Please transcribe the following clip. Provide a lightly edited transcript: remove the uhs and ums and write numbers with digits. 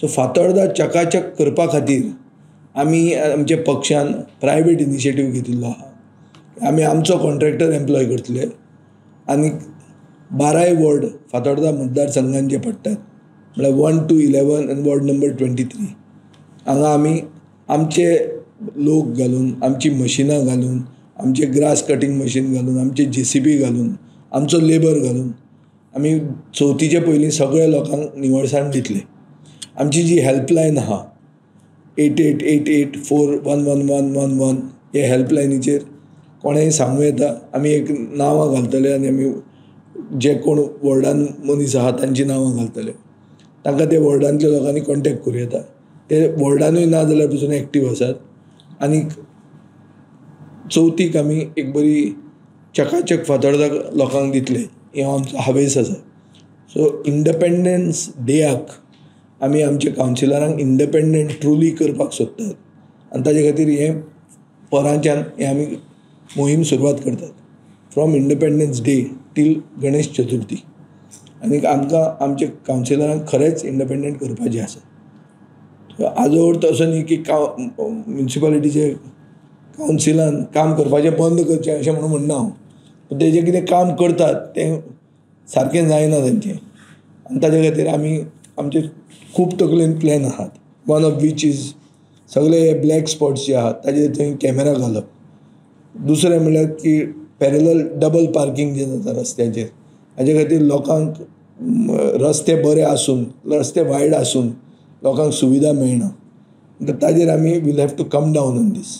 So Fatorda चकाचक करपा खातीर आमी आमच्या पक्षान प्रायवेट इनिशिएटीव घेतिल्लो आसा. आमी आमचो कॉन्ट्रेक्टर एम्प्लॉय करतले आनी बाराय वॉर्ड फातोर्डा मतदारसंघान जे पडटात म्हळ्यार 1 to 11 आनी वॉर्ड नंबर 23 हांगा आमी आमचे लोक घालून, आमची मशिनां घालून, आमचे ग्रास कटींग मशीन घालून, आमचे जेसीबी घालून, आमचो लेबर घालून आमी चवथीचे पयलीं सगळ्या लोकांक निवळसाण दितले. आमची जी हेल्पलायन आसा 8888 411 111 हे हेल्पलायनीचेर कोणेंय सांगूं येता. आमी एक नांवां घालतले आनी आमी जे कोण वॉर्डान मनीस आसा तांची नांवां घालतले. तांकां ते वॉर्डांतल्या लोकांनी कॉन्टेक्ट करूं येता. ते वॉर्डानूय ना जाल्यार पसून एक्टीव आसात. आनी चवथीक आमी एक बरी चकाचक फातोर्डा लोकांक दितले हे आमचो हावेस आसा. सो इंडिपेंडन्स डेयाक आमी आमच्या कावन्सिलरांक इंडिपेंडंट ट्रुली करपाक सोदतात आनी ताजे खातीर हे परांच्यान हे आमी मोहीम सुरवात करतात from Independence Day till Ganesh Chaturthi. आनी आमकां आमच्या कावन्सिलरांक खरेंच इंडिपेंडंट करपाचें आसा. आजवर तसो न्ही की म्युनिसिपालिटीचे कावन्सिलान काम करपाचें बंद करचें अशें म्हणून म्हणना हांव, पूण तेजें कितें काम करतात तें सारकें जायना तांचें आनी ताजे खातीर आमी आमचे खूब तकलेन प्लॅन आसात. वन ऑफ which is सगळे हे ब्लॅक स्पॉट्स जे आहात ताजेर थंय कॅमेरा घालप. दुसरें म्हणल्यार की पॅरलल डबल पार्कींग जें जाता रस्त्याचेर हाजे खातीर लोकांक रस्ते बरे आसून रस्ते वायड आसून लोकांक सुविधा मेळना. ताजेर आमी we'll have to come down on this.